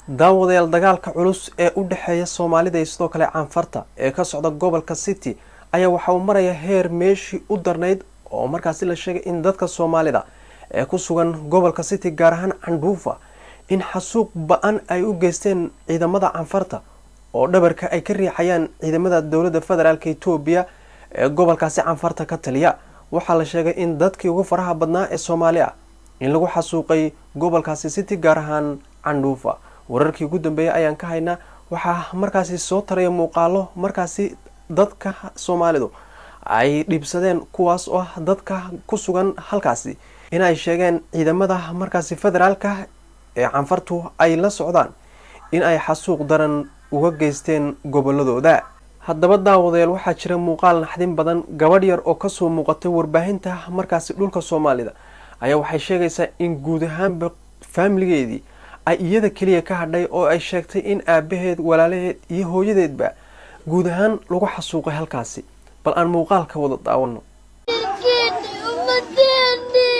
Daawadayaal, dagaalka culus ee u dhexeeya Soomaalida iyo sidoo kale Canfarta ee ka socda gobolka City ayaa waxa uu maraya heer meeshii u darnayd, oo markaasi la sheegay in dadka Soomaalida ee ku sugan gobolka City, gaar ahaan Candhuufa, in xasuuq ba-an ay u geysteen ciidamada Canfarta oo dhabarka ay ka riixayaan ciidamada dowladda federaalka Itoobiya ee gobolkaasi Canfarta ka taliya. Waxaa la sheegay in dadkii ugu faraha badnaa ee Soomaali ah in lagu xasuuqay gobolkaasi City, gaar ahaan Candhuufa. Wararkii ugu dambeeyay ayaan ka haynaa. Waxaa markaasi soo taraya muuqaalo markaasi dadka Soomaalidu ay dhiibsadeen, kuwaas oo ah dadka ku sugan halkaasi in ay sheegeen ciidamada markaasi federaalka ee Canfartu ay la socdaan in ay xasuuq daran uga geysteen goboladooda. Haddaba daawadayaal, waxaa jira muuqaal naxdin badan. Gabadh yar oo kasoo muuqatay warbaahinta markaasi dhulka Soomaalida ayaa waxay sheegaysaa in guud ahaanba faamiligeedii ay iyada keliya ka hadhay, oo ay sheegtay in aabaheed, walaalaheed iyo hooyadeedba guud ahaan lagu xasuuqay halkaasi. Bal aan muuqaalka wada daawano. Ummadeeni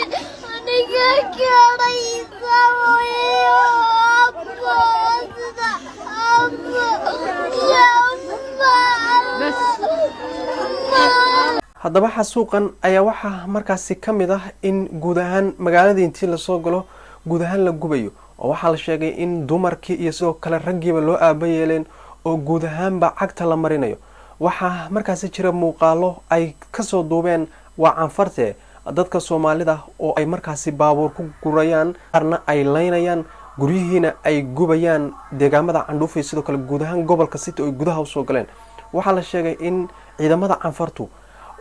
aniga karaysa abbo sida abbo. Haddaba xasuuqan ayaa waxaa markaasi ka mid ah in guud ahaan magaaladii intii lasoo galo guud ahaan la gubayo, oo waxaa la sheegay in dumarkii iyo sidoo kale raggiiba loo aaba yeeleen oo guud ahaanba cagta la marinayo. Waxaa markaasi jira muuqaalo ay kasoo duubeen, waa Canfarte, dadka Soomaalida oo ay markaasi baabuur ku gurayaan, qaarna ay laynayaan, guryihiina ay gubayaan deegaamada Candhuufay, sidoo kale guud ahaan gobolka City oo ay gudaha usoo galeen. Waxaa la sheegay in ciidamada Canfartu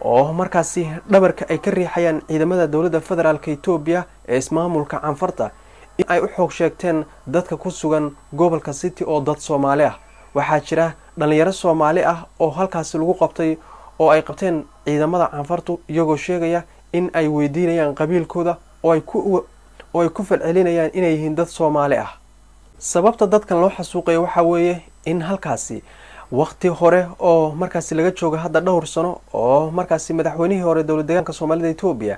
oo markaasi dhabarka ay ka riixayaan ciidamada dowladda federaalka Itoobiya ee ismaamulka Canfarta in ay u xoog sheegteen dadka ku sugan gobolka City oo dad Soomaali ah. Waxaa jira dhalinyaro Soomaali ah oo halkaasi lagu qabtay oo ay qabteen ciidamada Canfartu, iyagoo sheegaya in ay weydiinayaan qabiilkooda oo ay ku falcelinayaan inay yihiin dad Soomaali ah. Sababta dadkan loo xasuuqayo waxaa weeye in halkaasi waqti hore oo markaasi laga joogo hadda dhowr sano oo markaasi madaxweynihii hore dowlad deegaanka Soomaalida Itoobiya,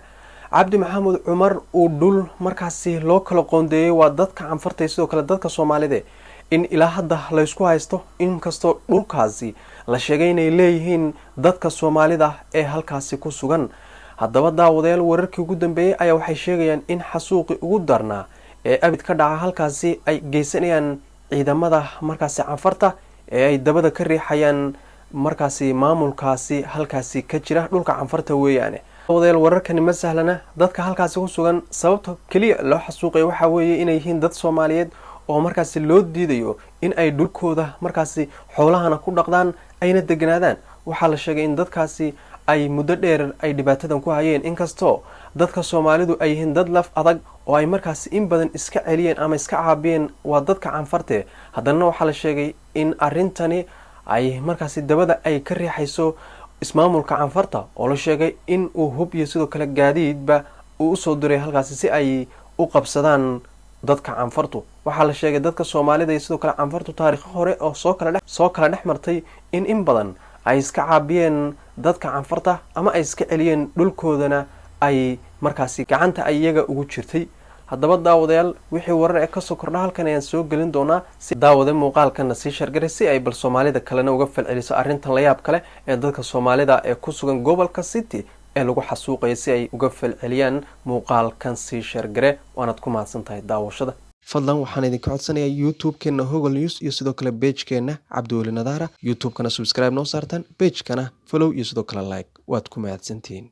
Cabdi Maxamuud Cumar, uu dhul markaasi loo kala qoondeeyey, waa dadka Canfarta iyo sidoo kale dadka Soomaalida, in ilaa hadda laysku haysto, inkastoo dhulkaasi la sheegay inay leeyihiin dadka Soomaalida ee halkaasi ku sugan. Haddaba daawadayaal, wararkii ugu dambeeyey ayaa waxay sheegayaan in xasuuqii ugu darnaa ee abid ka dhaca halkaasi ay geysanayaan ciidamada markaasi Canfarta ee ay dabada ka riixayaan markaasi maamulkaasi halkaasi ka jira dhulka Canfarta weeyaane. Daawadayaal, wararkani ma sahlana. Dadka halkaasi ku sugan sababta keliya loo xasuuqayo waxaa weeye inay yihiin dad Soomaaliyeed oo markaasi loo diidayo in ay dhulkooda markaasi xoolahana ku dhaqdaan ayna deganaadaan. Waxaa la sheegay in dadkaasi ay muddo dheer ay dhibaatadan ku hayeen, inkastoo dadka Soomaalidu ay yihiin dad laf adag oo ay markaasi in badan iska celiyeen ama iska caabiyeen, waa dadka Canfarte. Haddana waxaa la sheegay in arrintani ay markaasi dabada ay ka riixayso ismaamulka Canfarta, oo la sheegay in uu hub iyo sidoo kale gaadiidba uu usoo diray halkaasi si ay u qabsadaan dadka Canfartu. Waxaa la sheegay dadka Soomaalida iyo sidoo kale Canfartu taariikho hore oo soo kala dhex martay in badan ay iska caabiyeen dadka Canfarta ama ay iska celiyeen, dhulkoodana ay markaasi gacanta ay iyaga ugu jirtay. Haddaba daawadayaal, wixii warar ee kasoo kordha halkan ayaan soo gelin doonaa. Si daawade muuqaalkana sii share garay si ay bal Soomaalida kalena uga falceliso arrintan layaab kale ee dadka Soomaalida ee ku sugan gobolka City ee lagu xasuuqayo, si ay uga falceliyaan. Muuqaalkan sii share gare, waanaad ku mahadsan tahay daawashada. Fadlan waxaan idinka codsanayaa YouTube-keena Hogol News iyo sidoo kale page-keena Cabdiweli Nadaara. YouTube-kana subscribe noo saartaan, page-kana follow iyo sidoo kale like. Waad ku mahadsantihiin.